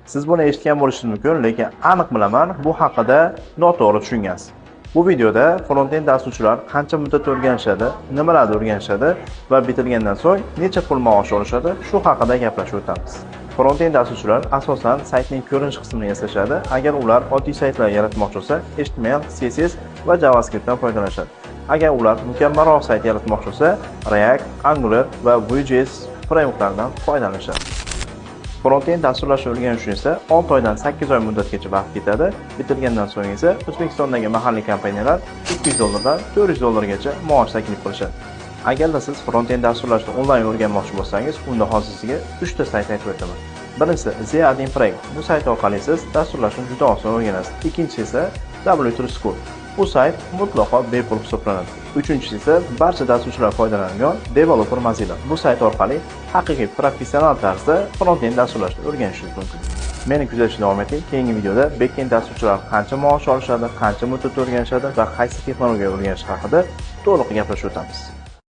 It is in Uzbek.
Siz buni eshitgan bo'lishingiz mumkin, lekin aniq bilaman, bu haqida noto'g'ri tushungansiz. Bu videoda front-end dasturchilar qancha muddatda o'rganishadi, nimalarni o'rganishadi va bitirgandan so'ng necha pul maosh olishadi, shu haqida gaplashib o'tamiz. Front-end dasturchilar asosan saytning ko'rinish qismini yasashadi. Agar ular oddiy saytlar yaratmoqchi bo'lsa, HTML, CSS va JavaScriptdan foydalanishadi. Agar ular mukammalroq sayt yaratmoqchi bo'lsa, React, Angular va Vue.js frameworklaridan foydalanishadi. Front-end dasturlashni o'rganish uchun esa 6 oydan 8 oy muddatgacha vaqt ketadi. Bitirgandan so'ng esa O'zbekistondagi mahalliy kompaniyalar 200 dollardan 400 dollargacha maosh taklif qilishadi. Agarda siz front-end dasturlashni onlayn o'rganmoqchi bo'lsangiz, unda hozir sizga 3 ta sayt aytib o'taman. Birinchisi The Admin Project. Bu sayt orqali siz dasturlashni juda oson o'rganasiz. Ikkinchisi esa W3 School. Bu sayt mutlaqo bepul hisoblanadi. Uchinchisi esa barcha dasturchilar foydalanadigan Developer Mozilla. Bu sayt orqali haqiqiy professional tarzda front-end dasturlashni o'rganishingiz mumkin. Meni kuzatishda davom eting. Keyingi videoda backend dasturchilar qancha maosh olishadi, qancha muddatda o'rganishadi va qaysi texnologiya o'rganish haqida to'liq gaplashib o'tamiz.